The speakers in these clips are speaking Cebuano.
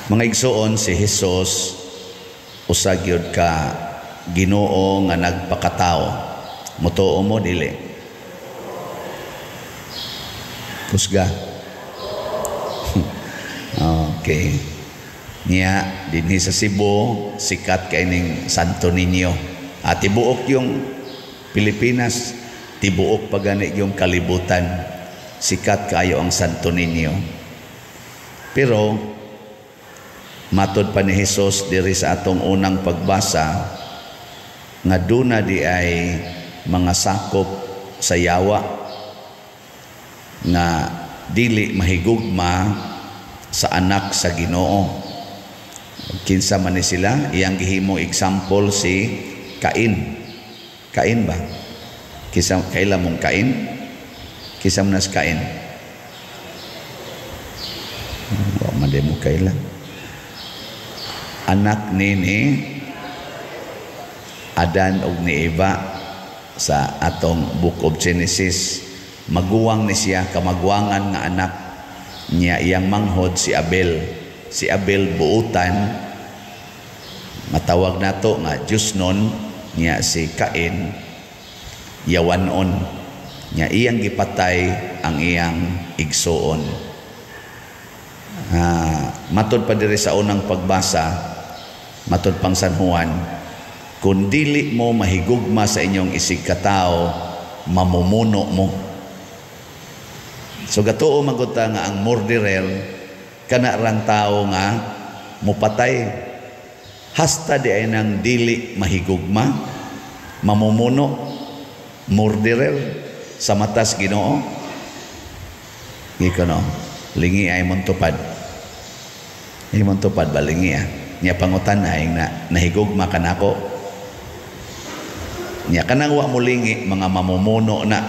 Mga igsoon, si Jesus usa gyud ka Ginoo nga nagpakatao. Mutuo mo, dili? Kusga. Okay. Niya dinhi sa Cebu, sikat kay ning Santo Niño. At tibuok yung Pilipinas, tibuok pa gani yung kalibutan. Sikat kayo ang Santo Niño. Pero matod pa ni Jesus diri sa atong unang pagbasa nga duna di ay mga sakop sa yawa nga dili mahigugma sa anak sa Ginoo. Kinsa man ni sila? Iyang gihimong example si Cain. Cain ba? Kinsa, kaila mong Cain? Kinsa man nas Cain? Wa man mo kaila. Anak ni Adan ug ni Eva sa atong Book of Genesis. Maguwang ni siya, kamagwangan nga anak niya. Iyang manghod si Abel. Si Abel buutan, matawag nato nga Diyosnon niya. Si Cain yawanon niya. Iyang gipatay ang iyang igsuon. Matod pa diri sa unang pagbasa, matod pang San Juan, kung dili mo mahigugma sa inyong isig katao, mamumuno mo. So gatuo magud ta nga ang murderer kana rang tao nga mupatay. Hasta di ay nang dili mahigugma, mamumuno, murderer sa matas Ginoo. Giko no, lingi ay montupad. Ay montupad ba, lingi ah. Nya pangutan na na nahigugma ka nako. Nya kanang wa molingi, mga mamumuno na.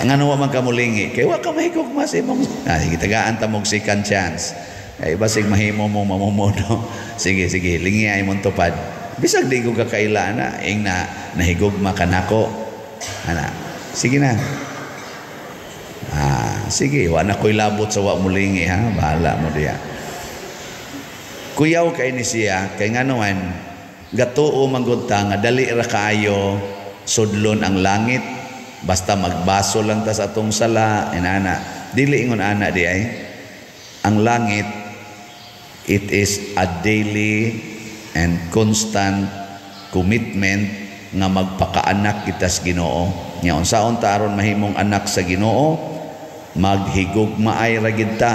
Ang ano, wa man ka molingi kay wa ka mahigugma sa imong, ah, sige, tagaan ta mog second chance. Kay basig mahimo mo mamumuno. Sige, sige, lingi ay mong tupad. Bisag di ko kakaila na, ing na nahigugma ka nako. Ana, sige na. Ah, sige, wa na ko'y labot sa wa molingi ha, bahala mo diya. Kuyaw kay ni siya, kay ngano man, gatuo man gud ta nga dali ra kaayo sudlon ang langit, basta magbaso lang ta sa atong sala, inana. Dili ingon ana di ay. Ang langit, it is a daily and constant commitment nga magpakaanak kita sa Ginoo. Nya unsaon ta aron mahimong anak sa Ginoo? Maghigugmaay ra gid ta.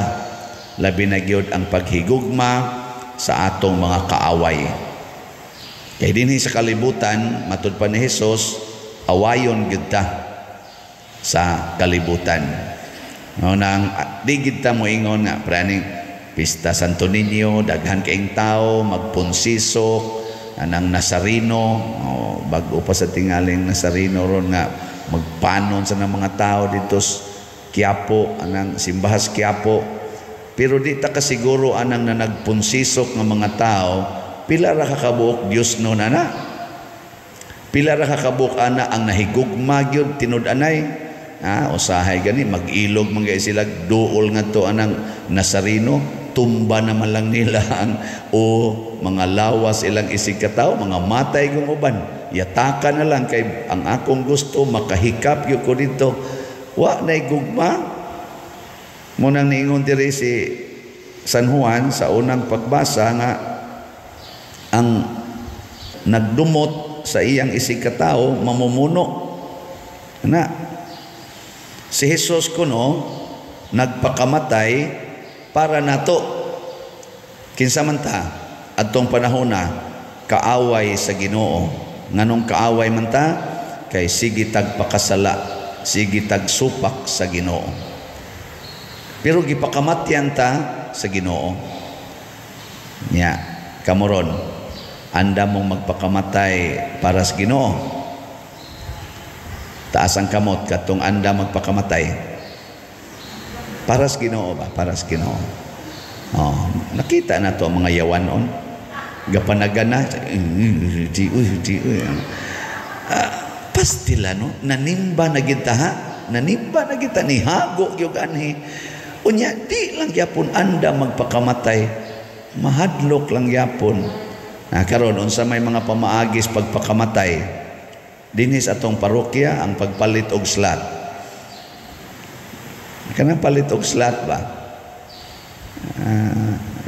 Labi na gyud ang paghigugma sa atong mga kaaway. Kay dinhi sa kalibutan, matud pa ni Jesus, awayon gyud ta sa kalibutan. No, nang di gid ta moingon nga praning pista Santo Niño, daghan kaing tao, magpunsisok, anang Nazareno, oh, bag-o pa sa tingaling Nazareno ron nga magpanon sa ng mga tao dito sa Quiapo, anang simbahas Quiapo. Pero di ta kasiguro anang na nagpunsisok nga mga tao, pila ra ka kabuok Diyos no ana? Pila ra ka kabuok ana ang nahigugma gyud tinud-anay? Ah, usahay gani mag-ilog man gay sila duol ngadto anang Nazareno, tumba naman lang nila ang o mga lawas ilang isig katawo, mga matay kung uban. Yataka na lang kay ang akong gusto makahikap gyud ko dito. Wa nay gugma. Munang niingon diri si San Juan sa unang pagbasa nga ang nagdumot sa iyang isig katao mamumuno. Na si Jesus kuno nagpakamatay para nato. Kinsa man ta adtong panahona? Kaaway sa Ginoo. Nganong kaaway man ta? Kay sige tagpakasala, sige tagsupak sa Ginoo. Pero gipakamatyan ta sa Ginoo. Nya, kamoron, anda mong magpakamatay para sa Ginoo? Taas ang kamot katong anda magpakamatay. Para sa Ginoo ba? Para sa Ginoo. Oh, nakita na to ang mga yawanon. Gapanagana, di uy, di uy. Pastila no, nanimba na gid ta ha. Nanimba na kita ni hago gyud anhi. Unya di lang gyapon anda magpakamatay, mahadlok lang gyapon. Na karon, unsa may mga pamaagis pagpakamatay? Dinhi sa atong parokya, ang pagpalit og slot. Kanang palit og slot ba?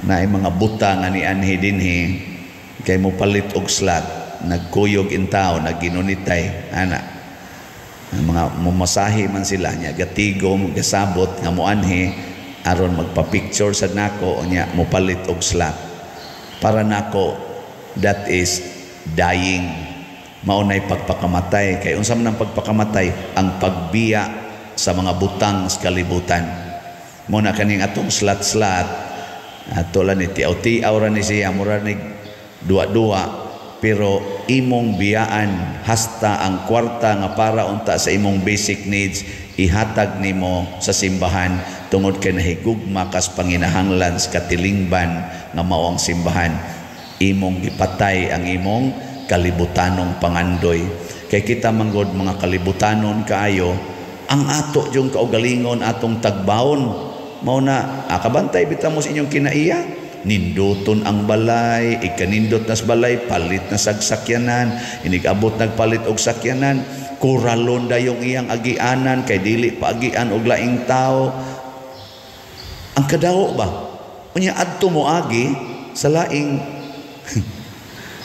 Naay mga buta nga nianhi dinhi kay mo palit og slot, nagkuyog in tao, nagginunitay ana. Ang mga mumasahi man sila nya, gatigom, gasabot nga moanhi aron magpa-picture sa nako, nya mopalit og slot. Para nako, that is dying. Mao nay pagpakamatay, kay unsa man ang pagpakamatay? Ang pagbiya sa mga butang sa kalibutan. Mo na kaning atong slot-slot ato lang ni tiaw-tiaw ra ni siya, mura ni duwa-duwa, pero imong biyaan hasta ang kwarta nga para unta sa imong basic needs, ihatag nimo sa simbahan tungod kay nahigugma kas panginahanglan sa katilingban nga mao ang simbahan. Imong gipatay ang imong kalibutanong pangandoy, kay kita manggod mga kalibutanon kaayo ang ato yung kaugalingon, atong tagbawon. Mao na akabantay bitaw mo sa inyong kinaiya, ninduton ang balay, ikanindot nas balay, palit na sagsakyanan, inigabot nagpalit og sakyanan, kuralon dayong iyang agianan kay dili paagian og laing tao. Ang kadawo ba? Unya adto mo agi sa laing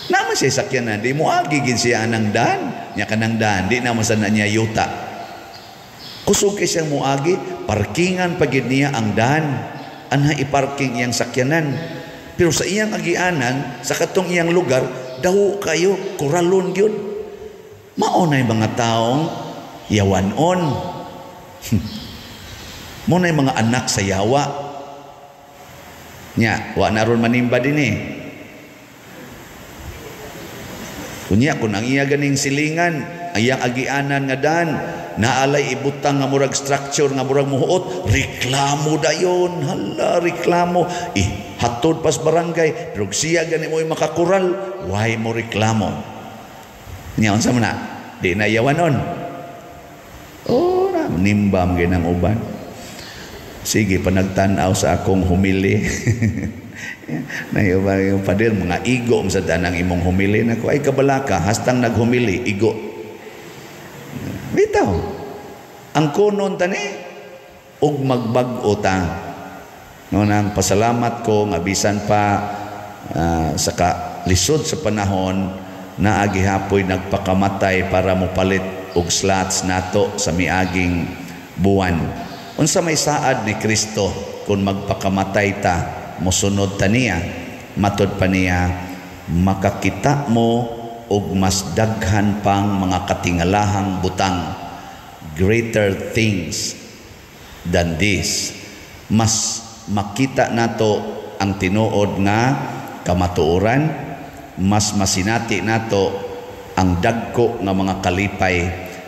naman siya sakyanan, di mo agi gid siya anang dan, nya kanang dan, di naman sa na niya yuta. Kusog kay siyang moagi, parkingan pagid niya ang dan. Anha iparking iyang sakyanan. Pero sa iyang agianan, sa katong iyang lugar, daw kayo, kuralon gyud. Mao na'y mga taong yawanon. Mao na'y mga anak sa yawa. Nya, wa na ron manimba din eh. Unya, kung ang iya ganing silingan, ang iyang agianan nga dan, naalay ibutang nga murag structure nga murag muhuot, reklamo dayon, hala, reklamo. Hatod pas barangay, pero siya gani mo'y makakural, why mo reklamo? Nya, unsa man na? Di na yawanon. Oh, na, nimba man ang uban. Sige, panagtan-aw sa akong humili. Naiba yung pader, mga igo sa danang imong humili nako, ay kabalaka, hastang naghumili, igo. Bitaw. Ang kunon tani og magbag-o ta. No, nang pasalamat ko nga bisan pa sa lisod sa panahon, naagi hapoy nagpakamatay para mopalit og slots nato sa miaging buwan. Unsa may saad ni Kristo kung magpakamatay ta, mosunod ta niya? Matod pa niya, makakita mo og mas daghan pang mga katingalahang butang, greater things than this. Mas makita nato ang tinuod nga kamatuoran, mas masinati nato ang dagko nga mga kalipay,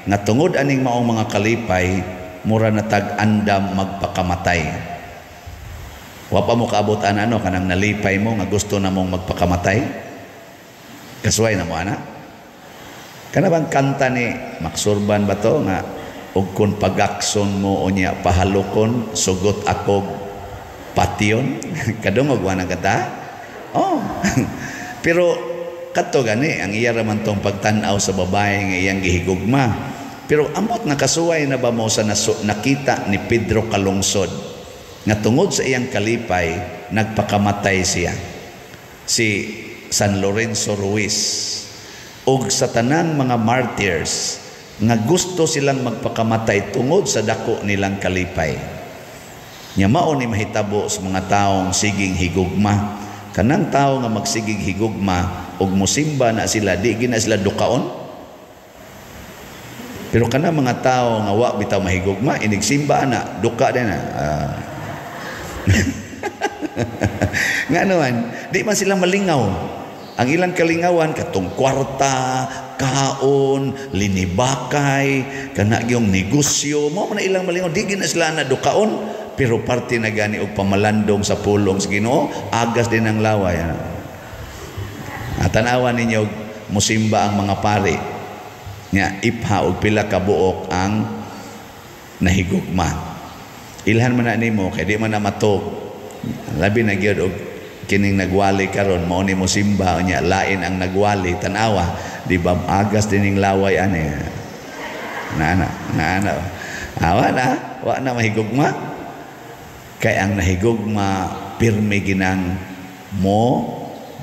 nga tungod aning maong mga kalipay, mura na tag andam magpakamatay. Wa pa mo kaabot ana, ano kanang nalipay mo nga gusto na mong magpakamatay? Kasuway na mo ana. Kana bang kanta ni Maksurban ba to nga og kun pagakson mo unya pahalukon, sugot akog patyon? Kadungog wa na kata? Oh. Pero kadto gani ang iya ra man tong pagtan-aw sa babae nga iyang gihigugma. Pero amot nga kasuway na ba mo sa nakita ni Pedro Calungsod nga tungod sa iyang kalipay nagpakamatay siya? Si San Lorenzo Ruiz og sa tanang mga martyrs nga gusto silang magpakamatay tungod sa dako nilang kalipay. Nya mao ni mahitabo sa mga taong siging higugma. Kanang tao nga magsigig higugma og musimba na sila, di gina sila dukaon. Pero kanang mga tao nga wa bitaw mahigugma, inigsimba na, duka din na. Nga naman, di man sila malingaw. Ang ilang kalingawan, katong kwarta, kaon, linibakay, kana yung negosyo, mao man na ilang malingaw, di gina sila na dukaon. Pero parte na gani og pamalandong sa pulong sa Ginoo, agas din ang laway. Tanawa ninyo musimba ang mga pari. Nya ipha og pila ka buok ang nahigugma. Ilhan man na nimo kay di man na matog. Labi na gyud og kining nagwali karon mao ni mo simba nya lain ang nagwali, tan-awa, di ba agas dining laway ani. Na na na. Awa na, wa na mahigugma. Kay ang nahigugma pirmi ginang mo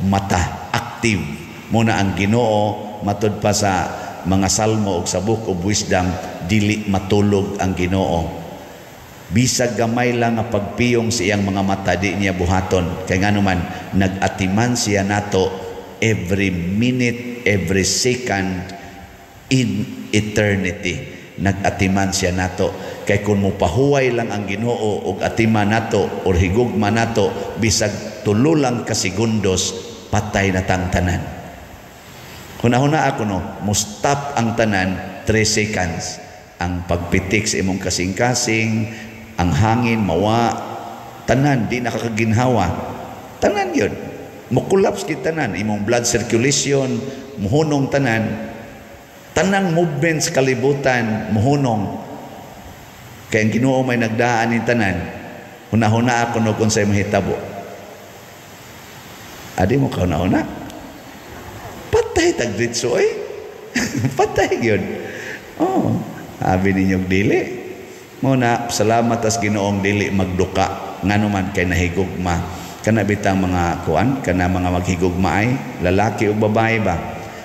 mata, active. Mo na ang Ginoo, matud pa sa mga salmo ug sa Book of Wisdom, dili matulog ang Ginoo. Bisag gamay lang nga pagpiyong sa iyang mga mata, di niya buhaton. Kay ngano man, nag-atiman siya nato every minute, every second in eternity. Nag-atiman siya nato. Kay kung mopahuway lang ang Ginoo og atiman nato or higugma nato bisag tulo lang ka segundos, patay na tang tanan. Huna-huna ako no, mo stop ang tanan 3 seconds. Ang pagpitik sa imong kasing-kasing, ang hangin mawa, tanan di nakakaginhawa. Tanan yun. Mo-collapse gid tanan, imong blood circulation, muhunong tanan. Tanang movements kalibutan muhunong. Kay ang Ginoo may nagdaan ni tanan. Huna-huna ako no kung sa'y mahitabo. Adi mo kahuna-huna? Patay tag ditso eh. Patay yun. Oh, abi ninyo dili. Muna, salamat as Ginoong dili magduka. Ngano man, kay nahigugma. Kana bitang mga kuan, kana mga maghigugma ay lalaki o babae ba?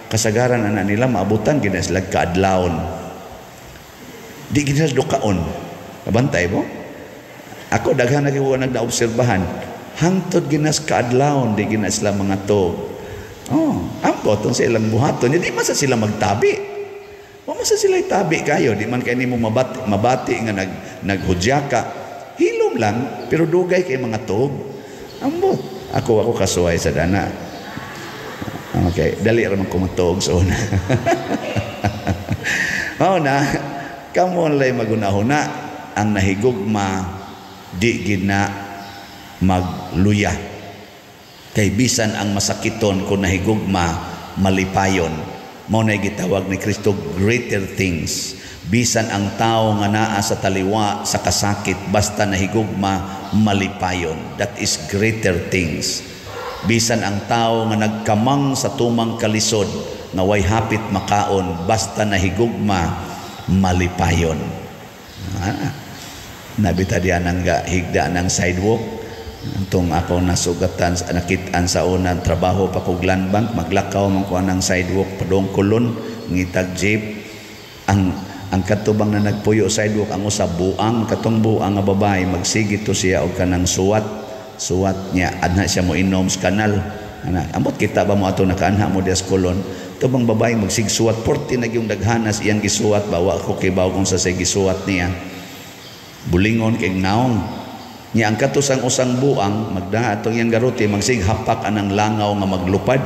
Kasagaran ana nila maabutan gid sila kaadlawon. Di gid sila dukaon. Kabantay mo? Ako daghan na kay nagnaobserbahan. Hangtod ginas kaadlawon di gina sila mga to. Oh, ambot sa ilang buhaton. Di man sa sila magtabi. Wa man sa sila itabi kayo, di man kay nimo mabati, mabati nga naghudya ka. Hilom lang, pero dugay kay mga tog. Ambot. Ako ako kasuway sa dana. Okay, dali ra man ko matuog sa una. Mao na, kamo lay magunahuna ang nahigugma di gid na magluya. Kay bisan ang masakiton kung nahigugma, malipayon. Mao na gitawag ni Kristo greater things. Bisan ang tao nga naa sa taliwa sa kasakit, basta nahigugma, malipayon. That is greater things. Bisan ang tao nga nagkamang sa tumang kalisod nga way hapit makaon, basta nahigugma, malipayon. Nabita diyan ang higda ng sidewalk. Antong ako nasugatan, nakitaan sa unang trabaho pa kog Land Bank, maglakaw man ko anang sidewalk padung Kulon, ngitag jeep. Ang katubang na nagpuyo sidewalk ang usa buang, katong buang nga babae magsige to siya og kanang suwat. Suwat niya adna siya mo inom sa kanal. Ana, ambot kita ba mo ato nakaanha mo dias Kulon. Tubang babae magsigsuwat, porte na gyung daghanas iyang gisuwat, bawa ko kibaw kung sa say gisuwat niya. Bulingon kay naong. Nya ang katusang usang buang magdaa atong iyang garote magsig hapak anang langaw nga maglupad.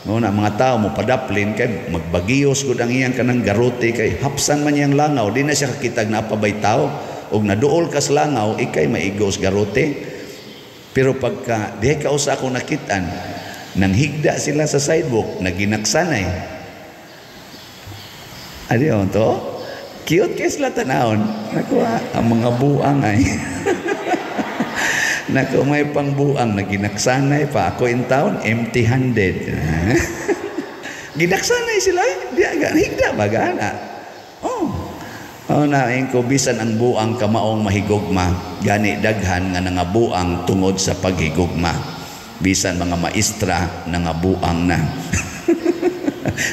Mao na mga tao mo padaplin kay magbagiyos gud ang iyang kanang garote kay hapsan man iyang langaw, di na siya kakitag napabay tao og naduol kas langaw ikay maigos garote. Pero pagka dihay ka usa ako nakitaan, nang higda sila sa sidewalk, naginaksanay. Adi on to? Cute kay sila tanawon. Nakuha ang mga buang ay. Naku, may pangbuang naginaksanay pa. Ako in town, empty-handed. Ginaksanay sila. Di aga, higda ba gana? Oh. Oh, na ko bisan ang buang kamaong mahigugma, gani daghan nga nangabuang tungod sa paghigugma. Bisan mga maestra nangabuang na.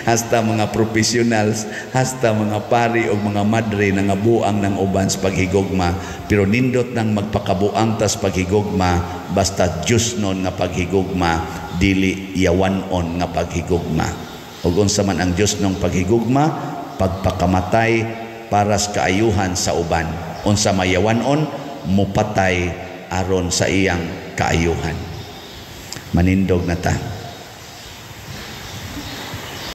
Hasta mga professionals, hasta mga pari o mga madre nangabuang ng uban sa paghigugma, pero nindot nang magpakabuang tas paghigugma, basta Diyos nun nga paghigugma, dili yawanon nga paghigugma. Ug unsa man ang Diyos nung paghigugma? Pagpakamatay para sa kaayuhan sa uban. Unsa mayawanon, mupatay aron sa iyang kaayuhan. Manindog na ta.